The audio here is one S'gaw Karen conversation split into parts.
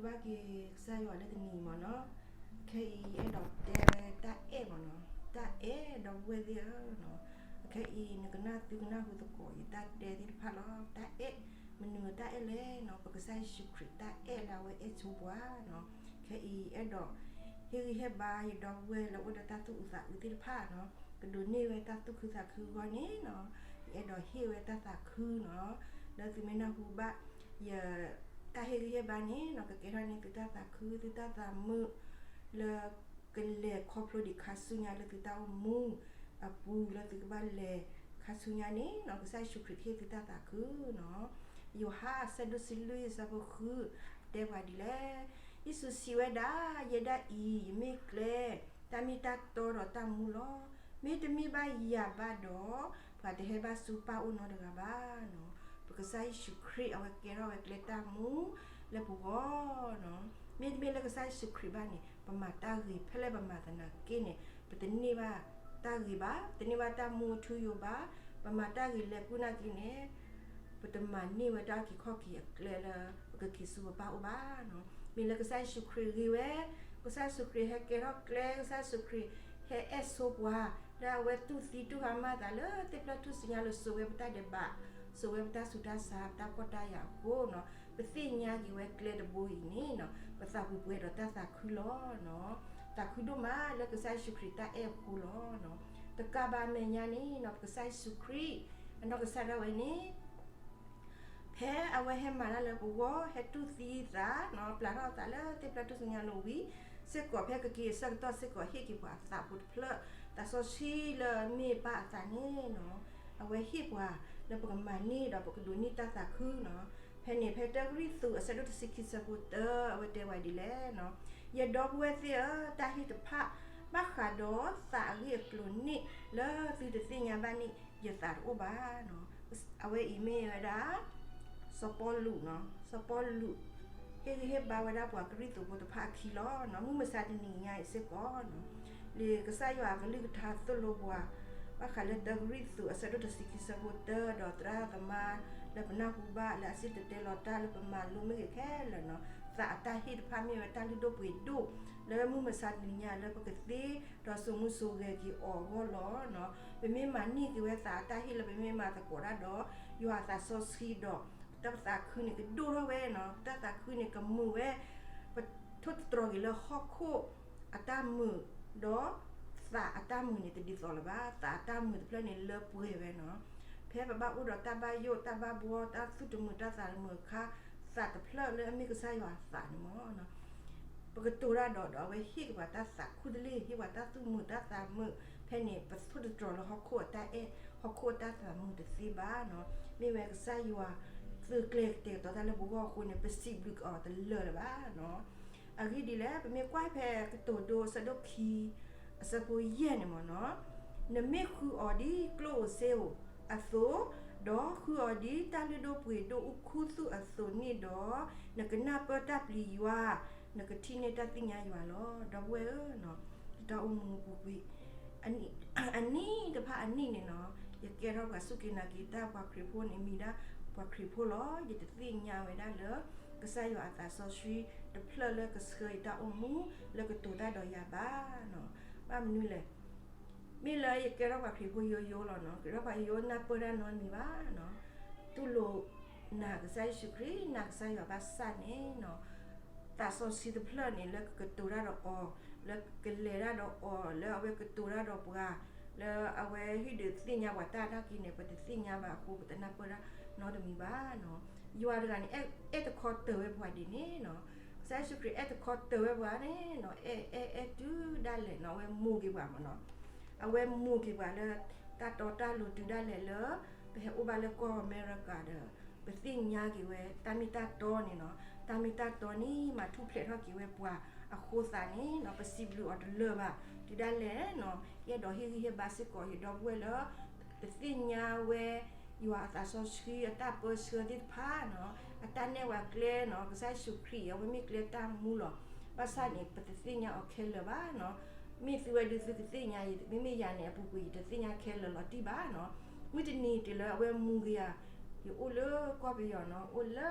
ဘၣ်က့ၤကစၢ်ယွၤလၢတနံၤမ့ၢ်နီၤ, ခဲအံၤအဲၣ်ဒိးတဲဝဲတၢ်အဲၣ်မ့ၢ်နီၤ, တၢ်အဲၣ်ဒီပုၢ်ဝဲၢ်သ့ၣ်ဧၢနီၤ, ခဲအံၤနကနၢ်သုကနၢ်ဟူသကိး ယတၢ်တဲသ့ၣ်တဖၣ်လီၤ. တၢ်အဲၣ်, မနုၤတၢ်အဲၣ်လဲၣ်နီၤ, ပကစၢ်ယ့ၣ်ၡူးခရံာ်တၢ်အဲၣ်လၢအဝဲအဲၣ်ဆိပှၤနီၤ. ခဲအံၤအဲၣ်ဒိး ဟ့ၣ်ဂံၢ်ဟ့ၣ်ဘါယဒီပုၢ်ဝဲၢ်လၢအိၣ်ဒီးတၢ်သူၣ်အုးသးအုးသ့ၣ်တဖၣ်နီၤ, ကဒိးန့ၢ်ဝဲတၢ်သူၣ်ခုသးခုအဂီၢ်န့ၣ်နီၤ, ယအဲၣ်ဒိးဟ့ၣ်ဝဲတၢ်သးခုနီၤ, လၢသုမ့ၢ်နၢ်ဟူဘၣ် ယ တၢ်ဟ့ၣ်ဂံၢ်ဟ့ၣ်ဘါန့ၣ်နီၤ, ကကဲထီၣ်န့ၢ်သုတၢ်သးခု သုတၢ်သးမုာ် လၢကလဲၤခီဖျိဒံးခါဆူညါလၢသုတၢ်အိၣ်မူအပူၤ လၢသုကဘၣ်လဲၤခါဆူညါန့ၣ်နီၤ, ကစၢ်ယ့ၣ်ၡူးခရံာ်ကဟ့ၣ်သုတၢ်သးခုနီၤ. ယိၤဟၣ်အဆၢဒိၣ်တဆံလွံၢ်အဆၢဖိဃု တဲပှၤဒ်လဲၣ်, ယ့ၣ်ၡူးစံးဝဲဒၣ်, ယဲဒၣ်အံၤ ယမ့ၢ်ကျဲ တၢ်မ့ၢ်တၢ်တီဒီးတၢ်မူလီၤ. မ့တမ့ၢ်ဘၣ်ယၤဘၣ်ဒီး ပှၤတဟဲဘၣ်ဆူပၢ်အိၣ်နီတဂၤဘၣ်နီၤ. ပကစၢ်ယ့ၣ်ၡူးခရံာ်အဝဲကဲထီၣ်ဝဲကျဲတၢ်မူလၢပဂီၢ်နီၤ. မ့တမ့ၢ်လၢကစၢ်ယ့ၣ်ၡူးခရံာ်ဘၣ်န့ၣ် ပမၤတၢ်ဂ့ၤဖဲလဲၣ်ပမၤသနာ်က့န့ၣ် ပတန့ၢ်ဘၣ်တၢ်ဂ့ၤဘၣ်, ပတန့ၢ်ဘၣ်တၢ်မူအထူအယိာ်ဘၣ်, ပမၤတၢ်ဂ့ၤလဲၤကူၣ်နာ်က့န့ၣ် ပတမၤန့ၢ်ဝဲတၢ်အုၣ်က့ၤခီၣ်က့ၤအကျဲလၢ ပကက့ၤဆူပပၢ်အိၣ်ဘၣ်နီၤ. မ့ၢ်လၢကစၢ်ယ့ၣ်ၡူးခရံာ်ဂ့ၤဝဲ, ကစၢ်ယ့ၣ်ၡူးခရံာ်ဟဲကဲထီၣ်ကျဲ, ကစၢ်ယ့ၣ်ၡူးခရံာ်ဟဲအဲၣ်ဆိပှၤ, လၢအဝဲတူၢ်သံတူၢ်ဟါမၢ်သးလၢသ့ၣ်ဖျၢၣ်ထူၣ်စုညါလၢစိာ်ဝဲပတၢ်ဒဲးဘး, စိာ်ဝဲပတၢ်ဆူးတၢ်ဆါ ပတၢ်ကီတၢ်ယာ်အဃိနီၤ, ပသ့ၣ်ညါက့ၤဝဲကျဲတဘိအံၤန့ၣ်နီၤ, ပသးပူၤပှဲၤဒီးတၢ်သးခုလီၤနီၤ. သးခုဒိၣ်မးလၢကစၢ်ယ့ၣ်ၡူးခရံာ်တၢ်အဲၣ်အဃိလီၤနီၤ. တကးဘၣ်အမဲာ်ညါန့ၣ်နီၤ, ပကစၢ်ယ့ၣ်ၡူးခရံာ် အနီၢ်ကစၢ်ဒၣ်ဝဲန့ၣ် ဖဲအဝဲဟဲမၤတၢ်လၢပဂီၢ် ဟဲတူၢ်သံသးနီၤ, ပျၢ်ထီၣ်အသးလၢသ့ၣ်ဖျၢၣ်ထူၣ်စုညါလီၤဝံၤစ့ၢ်ကီး ဖဲကက့ၤအဆၢကတီၢ်စ့ၢ်ကီး ဟ့ၣ်က့ၤပှၤအသးဖိတဖျၢၣ်, သးစီဆှံလၢမ့ၢ်ပၢ်အသးန့ၣ်နီၤ, အဝဲဟ့ၣ်ပှၤလၢပကမၤန့ၢ်ဒီးပကဒိးန့ၢ်တၢ်သးခုနီၤ. ဖဲန့ၣ် ဖဲတၢကရံၣ်သူးအဆၢဒိၣ်တဆံခံဆၢဖိတၢ အဝဲတဲဝဲဒ်လဲၣ်နီၤ, ယဒီပုၢ်ဝဲၢ်သ့ၣ်ဧၢ, တၢ်ဟ့ၣ်တဖၣ် ဘၣ်ဃးဒီးသးအဂ့ၢ်အကျိၤန့ၣ် လၢသုတသ့ၣ်ညါဘၣ်န့ၣ် ယသးတအိၣ်ဘၣ်နီၤ. အဝဲအံၤမ့ၢ်ဝဲဒၣ် စီၤပီလူးနီၤ, စီၤပီလူး ဟ့ၣ်ဂံၢ်ဟ့ၣ်ဘါဝဲဒၣ်ပှၤကရံၣ်သူးဖိတဖၣ်အခံလီၤနီၤ. မုၢ်မဆါတနံၤညါအံၤစ့ၢ်ကီးနီၤ, လၢကစၢ်ယွၤအကလုၢ်ကထါသိၣ်လိပှၤ ဘၣ်ဃးလၢတၢကရံၣ်သူးအဆၢဒိၣ်တဆံခံဆၢဖိတၢ ဒီးသရၣ်သမါလၢပနၢ်ဟူဘၣ်လၢအစံၣ်တဲၤတဲလီၤတၢ်လၢပမၤလိမ့ၢ်ဂ့ၤခဲလၢာ်နီၤ, သးအတၢ်ဟ့ၣ်တဖၣ်မ့ၢ်ဝဲတၢ်လုၢ်ဒိၣ်ပှ့ၤဒိၣ် လၢမုၢ်မဆါတနံၤညါလၢပကသ့ဒီးစိာ်မူစိာ်ဂဲၤက့ၤအီၤအဂီၢ်လီၤနီၤ. ပမ့ၢ်မၤန့ၢ်က့ၤဝဲသးအတၢ်ဟ့ၣ်လၢ ပမ့ၢ်မၤသကိးတၢ်ဒီးယွၤအသးစီဆှံဒီး တၢ်ပသးခုန့ၣ်ကဒိၣ်ထီၣ်ဝဲနီၤ, တၢ်သးခုန့ၣ်ကမုာ်ဝဲ, ပထိၣ်သတြီၤက့ၤလၢဟီၣ်ခိၣ်အတၢ်မုာ် ဒီးသးအတၢ်မုာ်န့ၣ်တဒ်သိးလၢၤဘၣ်, သးအတၢ်မုာ်တဖျၢၣ်န့ၣ်လၢပှဲၤဝဲနီၤ. ဖဲပဘၣ်အိၣ်ဒီးတၢ်ဘၣ်ယိၣ်တၢ်ဘၣ်ဘှီ တၢ်သူၣ်တမုာ်တၢ်သးတမုာ်အခါ, သးတဖျၢၣ်လၢအမ့ၢ်ကစၢ်ယွၤအသးန့ၣ်မ့ၢ်နီၤ ပကတိၤတၢ်ဒီး ဒီးအဝဲဟ့ၣ်က့ၤပှၤတၢ်သးခူတလ့ၢ်, ဟ့ၣ်ပှၤတၢ်သူၣ်မုာ်တၢ်သးမုာ်, ဖဲန့ၣ် ပထိၣ်သတြီၤလၢဟီၣ်ခိၣ်အတၢ်အဲၣ် ဟီၣ်ခိၣ်အတၢ်သးမုာ်တသ့ဘၣ်နီၤ. မ့ၢ်ဝဲကစၢ်ယွၤ သုးကျဲၤကတဲာ်ကတီၤတၢ်လၢပဂီၢ်အဃိန့ၣ် ပစံးဘျုးက့ၤအီၤတလၢာ်လၢၤဘၣ်နီၤ. အဂ့ၢ်ဒ်လဲၣ်, ပမ့ၢ်ကွၢ်ဖဲကတိၤဒိအဆၢဒိၣ်ခံ အဆၢဖိယဲၢ်န့ၣ်မ့ၢ်နီၤ, နမ့ၢ်ဃုအီၤဒ်ကျိၣ်ဧိၤစ့ဧိၤအသိး, ဒီးဃုအီၤဒ်တၢ်လုၢ်ဒိၣ်ပှ့ၤဒိၣ်အိၣ်ခူသူၣ်အသိးန့ၣ်ဒီး, နကနၢ်ပၢၢ်တၢ်ပျံၤယွၤ, နကထံၣ်န့ၢ်တၢ်သ့ၣ်ညါယွၤလီၤ. ဒီပုၢ်ဝဲၢ်ဧၢ, ယတၢ်အိၣ်မူပူၤကွံာ် အနံၣ်တဖၣ်အနံၣ်န့ၣ်နီၤ, ယကဲထီၣ်ပှၤစူၢ်က့ၤနာ်က့ၤတၢ်ပှၤခရံာ်ဖိန့ၣ် မံၤဒၣ်ပှၤခရံာ်ဖိလီၤ. ယတသ့ၣ်ညါဝဲဒၣ်လၢ ကစၢ်ယွၤအသးစီဆှံတဖျၢၣ်လၢကဆှၢယတၢ်အိၣ်မူ လၢကတိၤတၢ်ဒီးယၤဘၣ်နီၤ. ဘၣ်မနုၤလဲၣ်, မ့ၢ်လၢယကဲထီၣ်ပှၤခရံာ်ဖိယိယိလီၤနီၤ, ကဲထီၣ်ပှၤယိယိနၢ်ပၢၢ်တၢ်နီတမံၤဘၣ်နီၤ. တူၢ်လိာ်နာ်ကစၢ်ယ့ၣ်ၡူးခရံာ် နာ်ကစၢ်ယွၤဘၣ်ဆၣ်န့ၣ်နီၤ, သးစီဆှံတဖျၢၣ်န့ၣ် လၢကကတိၤတၢ်ဒီးအီၤ, လၢကလဲၤတၢ်ဒီးအီၤ, လၢအဝဲကတိၤတၢ်ဒီးပှၤ, လၢအဝဲဟ့ၣ်ဒုးသ့ၣ်ညါပှၤတၢ်နာ်က့န့ၣ် ပတသ့ၣ်ညါဘၣ်အဃိ ပတနၢ်ပၢၢ်တၢ်နီတမံၤဘၣ်နီၤ. ယွၤတဂၤန့ၣ် အဲၣ်တခီတၢၤဝဲပှၤဒ်န့ၣ်နီၤ. ကစၢ်ယ့ၣ်ၡူးခရံာ်အဲၣ်တခီတၢၤဝဲပှၤန့ၣ်နီၤ, အဲၣ် အဲၣ် အဲၣ်တုၤဒၣ်လဲာ်နီၤ, အဝဲမိၢ်က့ၤပှၤမ့ၢ်နီၤ. အဝဲမိၢ်က့ၤပှၤလၢ တၢ်တီတၢ်လိၤတုၤဒၣ်လဲာ်လၢ ပဟဲအိၣ်ဘၣ်လၢကီၢ်အမဲရကၤဒီး ပသ့ၣ်ညါက့ၤဝဲ တၢ်မ့ၢ်တၢ်တီန့ၣ်နီၤ, တၢ်မ့ၢ်တၢ်တီန့ၣ် မၤထူၣ်ဖျဲးထီၣ်က့ၤဝဲပှၤအဃိသးန့ၣ်နီၤ, ပစံးဘျုးအီၤတလၢာ်ဘၣ်. တုၤဒၣ်လဲာ်နီၤ, ယအဲၣ်ဒိးဟ့ၣ်ဂံၢ်ဟ့ၣ်ဘါစ့ၢ်ကီး ယဒီပုၢ်ဝဲၢ်လၢ ပသ့ၣ်ညါဝဲ ယွၤအသးစီဆှံအတၢ်ပၢဆှၢသ့ၣ်တဖၣ်နီၤ, အတၢ်နဲၣ်ပှၤကျဲနီၤ, ကစၢ်ယ့ၣ်ၡူးခရံာ် အဝဲမ့ၢ်ကျဲတၢ်မူလီၤ. ဘၣ်ဆၣ်န့ၣ် ပတသ့ၣ်ညါအီၤခဲလၢာ်ဘၣ်နီၤ. မ့ၢ်သုဝဲဒၣ်သုကသ့ၣ်ညါ, မ့မ့ၢ်ယၤန့ၣ် အပူၤကွံာ်ယတသ့ၣ်ညါခဲလၢာ်လီၤတံၢ်ဘၣ်နီၤ. မုၢ်တနံၤတုၤလၢအဝဲမိၢ်က့ၤယၤ ယအိၣ်လၢကီၢ်ပယီၤနီၤ, အိၣ်လၢ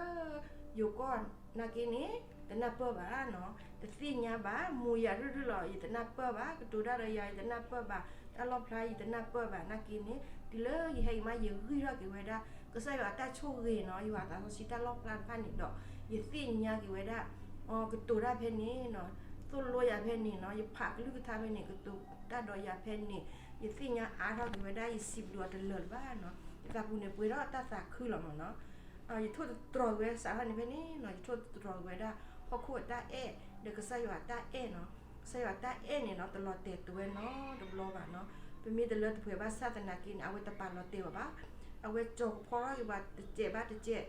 ယိၤကီၢ်နာ်က့န့ၣ် တနၢ်ပၢၢ်ဘၣ်နီၤ, တသ့ၣ်ညါဘၣ်, မိၢ်ယၤရုၢ်ရုၢ်လီၤ ယတနၢ်ပၢၢ်ဘၣ်, ကတိၤတၢ်ဒီးယၤ ယတနၢ်ပၢၢ်ဘၣ်, တၢ်လီၣ်ဖျါ ယတနၢ်ပၢၢ်ဘၣ်နာ်က့န့ၣ် တုၤလၢယဟဲက့ၤမး ယဂံၢ်ထီၣ်က့ၤဝဲဒၣ် ကစၢ်ယွၤအတၢ်ဆိၣ်ဂ့ၤနီၤ, ယွၤအသးစီဆှံတၢ်လီၣ်ဖျါတဖၣ်န့ၣ်ဒီး ယသ့ၣ်ညါက့ၤဝဲဒၣ် ကတိၤတၢ်ဖဲန့ၣ်နီၤ, သိၣ်လိယၤဖဲန့ၣ်နီၤ, ယဖးကလုၢ်ကထါဖဲန့ၣ်, ကတိၤတၢ်ဒီးယၤဖဲန့ၣ်, ယသ့ၣ်ညါအါထီၣ်က့ၤဝဲဒၣ်, ယစံးဘျုးအီၤတလၢာ်လၢၤဘၣ်နီၤ, ယသးပူၤန့ၣ် ပှဲၤထီၣ်တၢ်သးခုလီၤမးနီၤ, ယထိၣ်သတြီၤက့ၤဝဲစးထီၣ်န့ၣ်ဖဲန့ၣ်နီၤ, ယထိၣ်သတြီၤက့ၤဝဲဒၣ် ဟီၣ်ခိၣ်အတၢ်အဲၣ် ဒီးကစၢ်ယွၤအတၢ်အဲၣ်နီၤ, ကစၢ်ယွၤအတၢ်အဲၣ်န့ၣ်နီၤ တလီၤတဲာ်တဝဲနီတဘျီဘၣ်နီၤ, ပမ့ၢ်တလၢတပှဲၤဘၣ်ဆၣ်သနာ်က့န့ၣ် အဝဲတပာ်လီၤတဲာ်ဘၣ်ဘၣ်, အဝဲကၠီၤကဖီထီၣ်က့ၤပှၤတစဲးဘၣ်တစဲး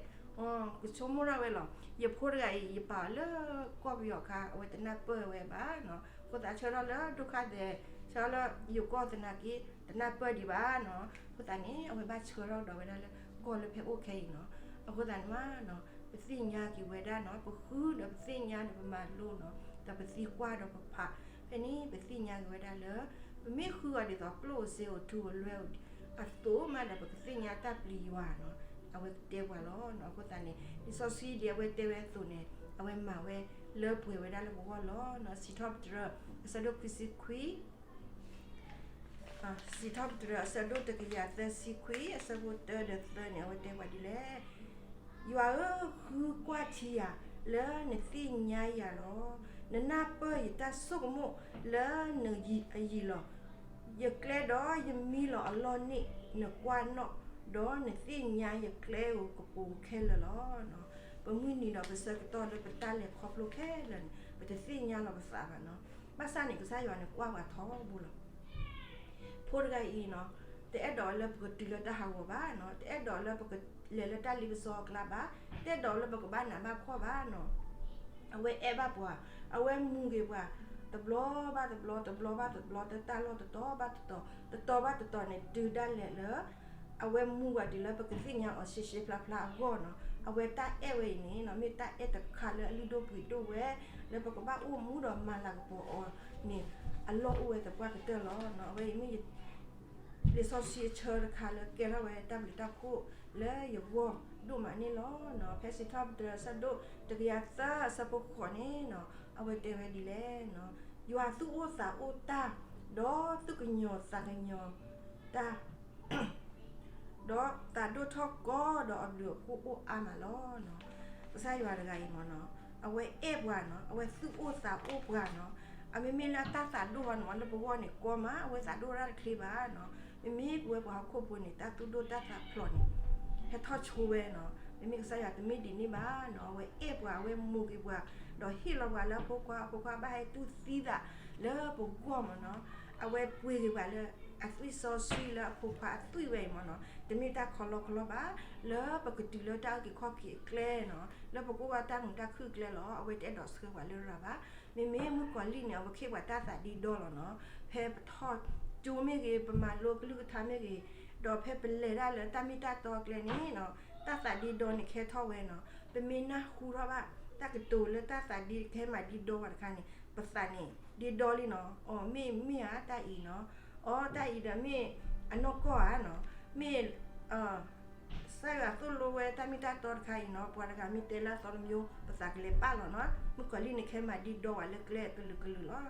ကဆိကမိၣ်ဒၣ်ဝဲလီၤ. ယဖိတဂၤအံၤ ယပာ်အီၤလၢကီၢ်ပယီၤခါ အဝဲတနၢ်ပၢၢ်ဝဲဘၣ်နီၤ, အဃိသတးဆၢထီၣ်လၢဒိၣ်ခါဒဲး, ဆၢထီၣ်လၢယိၤကီၢ်သနာ်က့ တနၢ်ပၢၢ်ဒံးဘၣ်နီၤ, အဃိသတးန့ၣ် အဝဲဘၣ်ဆှၢထီၣ်ကဒီးဝဲဒၣ်လၢကီၢ်လၢဖဲအိၣ်ခဲအံၤနီၤ, အဃိသတးန့ၣ်မးနီၤ, ပသ့ၣ်ညါက့ၤဝဲဒၣ်နီၤ, ပဃုဒီးပသ့ၣ်ညါဒီးပမၤလိနီၤ, ဒီးပသံကွၢ်ဒီးပဖး, ဖဲန့ၣ် ပသ့ၣ်ညါက့ၤဝဲဒၣ်လၢ ပမ့ၢ်ဃုအီၤဒ်သိးကျိၣ်ဧိၤစ့ဧိၤထူဧိၤလွဲဧိၤ အသိးမးဒီး ပကသ့ၣ်ညါတၢ်ပျံၤယွၤနီၤ, အဝဲတဲပှၤလီၤနီၤ, အဃိသတးန့ၣ် လံာ်စီဆှံဒ်အဝဲတဲဝဲအသိးန့ၣ် အဝဲမၤဝဲလၢပှဲၤဝဲဒၣ်လၢပဂီၢ်လီၤနီၤ, စံးထီၣ်ပတြၢၤ အဆၢဒိၣ်ခွံဆံခွံ စံးထီၣ်ပတြၢၤ အဆၢဒိၣ်တကယၤသၢဆံခွံ အဆၢဖိတၢဒီးသၢန့ၣ် အဝဲတဲပှၤဒ်လဲၣ်, ယွၤဧၢ, ဃုကွၢ်ထံယၤ လၢနသ့ၣ်ညါယၤလီၤ. နနၢ်ပၢၢ်ယတၢ်ဆိကမိၣ်လၢနအယံၤလီၤ. ယကျဲဒီးယမံလီၤအလီၢ်န့ၣ် နကွၢ်နီၣ်, ဒီးနသ့ၣ်ညါယကျဲဧိၤကပူၤခဲလၢာ်လီၤ. ပမုၢ်နံၤဒီးပဆၢကတီၢ်လၢပတၢ်လဲၤခီဖျိခဲလၢာ်န့ၣ် ပတသ့ၣ်ညါလီၤပသးဘၣ်နီၤ. ဘၣ်ဆၣ်န့ၣ် ကစၢ်ယွၤန့ၣ်ကွၢ်ပှၤထီဘိလီၤ. ဖိတဂၤအံၤနီၤ, တအဲၣ်ဒိးလၢပကတုၤလၢတၢ်ဟးဂီၤဘၣ်နီၤ, တအဲၣ်ဒိးလၢပကလဲၤလၢတၢ်လ့ပစီအကျါဘၣ်, တအဲၣ်ဒိးလၢပကဘၣ်နးဘၣ်ဖှီၣ်ဘၣ်နီၤ. အဝဲအဲၣ်ဘၣ်ပှၤ, အဝဲမူဂ့ၤပှၤ, တဘျီဘၣ်တဘျီ, တဘျီဘၣ်တဘျီ, တၢ်လီၢ်တတီၤဘၣ်တတီၤ, တတီၤဘၣ်တတီၤန့ၣ် တုၤဒၣ်လဲာ်လၢ အဝဲမူပှၤတုၤလၢပကသ့ၣ်ညါအီၤရှဲရှဲဖျါဖျါအဂီၢ်နီၤ. အဝဲတၢ်အဲၣ်ဝဲအံၤန့ၣ်နီၤ မ့ၢ်တၢ်အဲၣ်တခါလၢအလုၢ်ဒိၣ်ပှ့ၤဒိၣ်ဝဲ, လၢပကဘၣ်အိၣ်မူဒီးမၤလၤကပီၤအီၤန့ၣ် အလီၢ်အိၣ်ဝဲသပှၢ်ကတၢၢ်လီၤ. အဝဲအံၤမ့ၢ် လံာ်စီဆှံအဆၢတခါလၢကဲထီၣ်ဝဲတၢ်ဘျုးတၢ်ဖှိၣ်လၢယဂီၢ်ဒိၣ်မးန့ၣ်လီၤ. ဖဲစံးထီၣ်ပတြၢၤအဆၢဒိၣ်တကယၤသၢအဆၢဖိဃိးန့ၣ်နီၤ အဝဲတဲဝဲဒ်လဲၣ်, ယွၤသူၣ်အိၣ်သးအိၣ်တၢ်, ဒီးသူၣ်ကညီၤသးကညီၤတၢ် ဒီးသးဒိၣ်ထီၣ်ကီဒီးအဘျုးအဖှိၣ်အိၣ်အါမးလီၤ. ကစၢ်ယွၤတဂၤအံၤမ့ၢ်နီၤ အဝဲအဲၣ်ပှၤနီၤ, အဝဲသူၣ်အိၣ်သးအိၣ်ပှၤနီၤ. အမ့မ့ၢ်လၢတၢ်သးဒိၣ်ဟီန့ၣ်မ့ၢ် လၢပဂီၢ်န့ၣ်ကီမး, အဝဲသးဒိၣ်တၢ်တချ့ဘၣ်နီၤ. မ့မ့ၢ်ပဝဲပှၤဟီၣ်ခိၣ်ဖိန့ၣ် တၢ်သူၣ်ဒိၣ်တၢ်သးဖျိးန့ၣ် ဟဲထီၣ်ဆိဝဲနီၤ. မ့မ့ၢ်ကစၢ်ယွၤတမ့ၢ်ဒ်န့ၣ်ဘၣ်နီၤ, အဝဲအဲၣ်ပှၤ, အဝဲမူၤက့ၤပှၤ, ဒီးဟ့ၣ်လီၤပှၤလၢအဖိခွါ, အဖိခွါဘၣ်ဟဲတူၢ်သံသးလၢပဂီၢ်မ့ၢ်နီၤ. အဝဲပှ့ၤက့ၤပှၤလၢအသွံၣ်စီဆှံလၢအဖိခွါအသွံၣ်ဝဲအံၤမ့ၢ်နီၤ. တမ့ၢ်တၢ်ခီလီခီလီဘၣ်, လၢပကတုၤလၢတၢ်အုၣ်က့ၤခီၣ်က့ၤအကျဲနီၤ, လၢပကအိၣ်ဘၣ်တၢ်မုာ်တၢ်ခုၣ်အကျဲလီၤ. အဝဲတအဲၣ်ဒိးဆှၢပှၤလၢရၤဘၣ်. မ့မ့ၢ်မုၣ်ကီၤလံၢ်န့ၣ် အဝဲကဟ့ၣ်ပှၤတၢ်သးဒ့ဒီလီၤနီၤ. ဖဲပထီၣ်ကၠိမ့ၢ်ဂ့ၤ, ပမၤလိကလုၢ်ကထါမ့ၢ်ဂ့ၤ, ဒီးဖဲပလဲၤတၢ်လၢတၢ်မ့ၢ်တၢ်တီအကျဲန့ၣ်နီၤ, တၢ်သးဒ့ဒီန့ၣ်ကဟဲထီၣ်ဝဲနီၤ. ပမ့ၢ်နၢ်ဟူထီၣ်ဘၣ် တၢ်ကတိၤလၢတၢ်သးဒ့ကဟဲမၤဒ့ဒီပှၤတခါန့ၣ် ပသးန့ၣ် ဒ့ဒီလံနီၤ. အီၤမ့ၢ်မ့ၢ်ဧါတၢ်အံၤနီၤ, အီတၢ်အံၤဒီးမ့ၢ်အနီၢ်ကီၢ်ဧါနီၤ, မ့ၢ် ကစၢ်ယွၤသိၣ်လိဝဲတၢ်မ့ၢ်တၢ်တီတခါအံၤနီၤ, ပှၤတဂၤမ့ၢ်တဲလၢအသီတမံၤ ပသးကလဲၤပာ်လီၤနီၤ. မုၣ်ကီၤလံၢ်န့ၣ် ကဟဲမၤဒ့ဒီဝဲလၢကျဲအကလုာ်ကလုာ်လီၤ.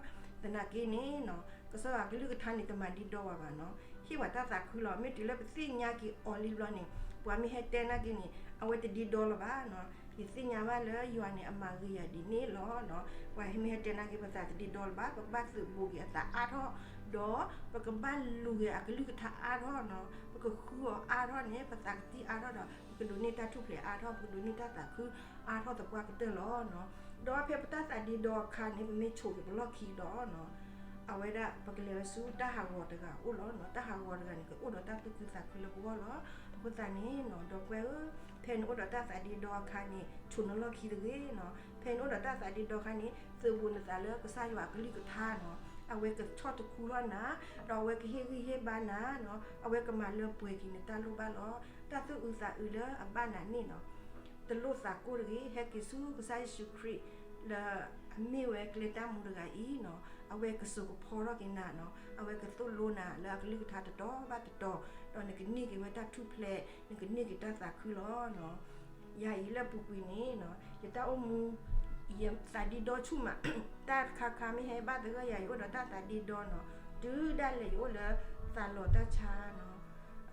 သနာ်က့န့ၣ်နီၤ, ကစၢ်ယွၤကလုၢ်ကထါန့ၣ် တမၤဒ့ဒီဝဲဘၣ်နီၤ, ဟ့ၣ်ပှၤတၢ်သးခုလီၤ. မ့ၢ်တုၤလၢပသ့ၣ်ညါက့ၤအီၤလံတဘျီန့ၣ်, ပှၤမ့ၢ်ဟဲတဲနာ်က့န့ၣ် အဝဲတဒ့ဒီလၢၤဘၣ်နီၤ. ယသ့ၣ်ညါဘၣ်လၢယွၤန့ၣ် အမၤဂ့ၤယၤဒ်န့ၣ်လီၤနီၤ. ပှၤမ့ၢ်ဟဲတဲနာ်က့ ပသးတဒ့ဒီလၢၤဘၣ်, ပကဘၣ်သုးဘူးက့ၤအသးအါထီၣ်, ဒီးပကဘၣ်လူၤက့ၤအကလုၢ်ကထါအါထီၣ်နီၤ. ပကဃုအီၤအါထီၣ်န့ၣ် ပသးကတံၢ်အါထီၣ်ဒီး ပကဒိးန့ၢ်တၢ်ထူၣ်ဖျဲးအါထီၣ်, ပကဒိးန့ၢ်တၢ်သးခုအါထီၣ်သပှၢ်ကတၢၢ်လီၤနီၤ. ဒီးဖဲပတၢ်သးဒ့ဒီအခါန့ၣ် ပမ့ၢ်ဆိးက့ၤပလီၢ်ခံဒီးနီၤ, အဝဲဒၣ်ပကလဲၤဝဲဆူတၢ်ဟးဂီၤတဂၤအအိၣ်လီၤနီၤ. တၢ်ဟးဂီၤတဂၤန့ၣ် ကအိၣ်ဒီးတၢ်သူၣ်ခုသးခုလၢပဂီၢ်လီၤ. အဃိသတးန့ၣ်နီၤ, ဒီပုၢ်ဝဲၢ်ဧၢ, ဖဲနအိၣ်ဒီးတၢ်သးဒ့ဒီအခါန့ၣ် ဆိးနလီၢ်ခံတဂ့ၤနီၤ. ဖဲနအိၣ်ဒီးတၢ်သးဒ့ဒီအခါန့ၣ် သုးဘူးနသးလၢကစၢ်ယွၤအကလုၢ်ကထါနီၤ. အဝဲကဆီၣ်တခူထီၣ်နၤ, ဒီးအဝဲကဟ့ၣ်ဂံၢ်ဟ့ၣ်ဘါနၤနီၤ. အဝဲကမၤလၢပှဲၤက့ၤနတၢ်လိၣ်ဘၣ်လီၤ. တၢ်သူၣ်အုးသးအုးလၢအဘၣ်နၤန့ၣ်နီၤ, တလိၣ်သးကိၢ်တဂ့ၤ, ဟဲက့ၤဆူကစၢ်ယ့ၣ်ၡူးခရံာ် လၢအမ့ၢ်ဝဲကျဲတၢ်မူတဂၤအံၤနီၤ, အဝဲကစိာ်ကဖီထီၣ်က့ၤနၤနီၤ, အဝဲကသိၣ်လိနၤလၢအကလုၢ်ကထါတတီၤဘၣ်တတီၤ, ဒီးနကန့ၢ်က့ၤဝဲတၢ်ထူၣ်ဖျဲး, နကန့ၢ်က့ၤတၢ်သးခုလီၤနီၤ. ယၤအံၤလၢပူၤကွံာ်န့ၣ်နီၤ, ယတၢ်အိၣ်မူ ယသးဒ့ဒီဆူၣ်မး, တၢ်တခါခါမ့ၢ်ဟဲဘၣ်သဂၢၢ်ယၤ ယအိၣ်ဒီးတၢ်သးဒ့ဒီနီၤ, တုၤဒၣ်လဲာ်ယအိၣ်လၢသးလီၤတၢ်ဆါနီၤ,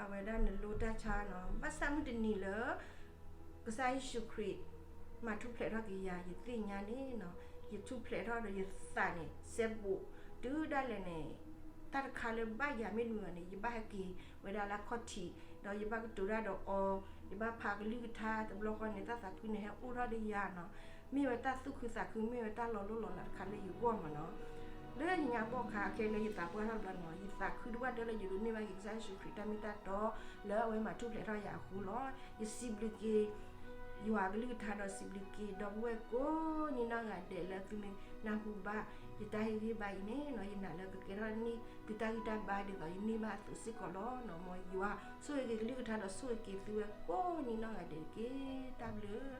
အဝဲဒၣ်နလိတၢ်ဆါနီၤ, ဘၣ်ဆၣ်မုၢ်တနံၤလၢ ကစၢ်ယ့ၣ်ၡူးခရံာ် မၤထူၣ်ဖျဲးထီၣ်က့ၤယၤ ယသ့ၣ်ညါန့ၣ်နီၤ, ယထူၣ်ဖျဲးထီၣ်ဒီးယသးန့ၣ် စဲဘူး, တုၤဒၣ်လဲာ်န့ၣ် တၢ်တခါလၢဘၣ်ယၤမ့ၢ်နုၤန့ၣ် ယဘၣ်ဟဲက့ၤဝဲဒၣ်လၢခီၣ်ထံး, ဒီးယဘၣ်ကတိၤတၢ်ဒီးအီၤ, ယဘၣ်ဖးကလုၢ်ကထါတဘျီဃီန့ၣ် တၢ်သးခုန့ၣ်ဟဲအိၣ်ထီၣ်ဒီးယၤနီၤ, မ့ၢ်ဝဲတၢ်သူၣ်ခုသးခု မ့ၢ်ဝဲတၢ်လီၤလိၢ်လီၤလးတခါလၢယဂီၢ်မးနီၤ. လၢယညါဘီၣ်ခါခဲလၢယသးပှၢ်ထီၣ်တဘျီနီၤ, ယသးခုဒိၣ်ဘၣ်ဒၢလၢယဒိးန့ၢ်ဘၣ်က့ၤကစၢ်ယ့ၣ်ၡူးခရံာ်တၢ်မ့ၢ်တၢ်တီ လၢအဝဲမၤထူၣ်ဖျဲးထီၣ်ယၤအဃိလီၤ. ယစံးဘျုးက့ၤ ယွၤအကလုၢ်ကထါဒီး စံးဘျုးက့ၤဒီပုၢ်ဝဲၢ်ကိးနံၤနီၢ်ဂၤဒဲးလၢသုမ့ၢ်နၢ်ဟူဘၣ်ယတၢ်ဟ့ၣ်ဂံၢ်ဟ့ၣ်ဘါအံၤန့ၣ်နီၤ, ယနာ်လၢကကဲထီၣ်န့ၢ်သုတၢ်ဂံၢ်တၢ်ဘါဒ်သိးယန့ၢ်ဘၣ်အသိးစ့ၢ်ကီးလီၤ. မ်ယွၤဆိၣ်ဂ့ၤက့ၤကလုၢ်ကထါဒီး ဆိၣ်ဂ့ၤက့ၤသုဝဲကိးနံၤနီၢ်ဂၤဒဲးတက့ၢ်. တၢ်ဘျုး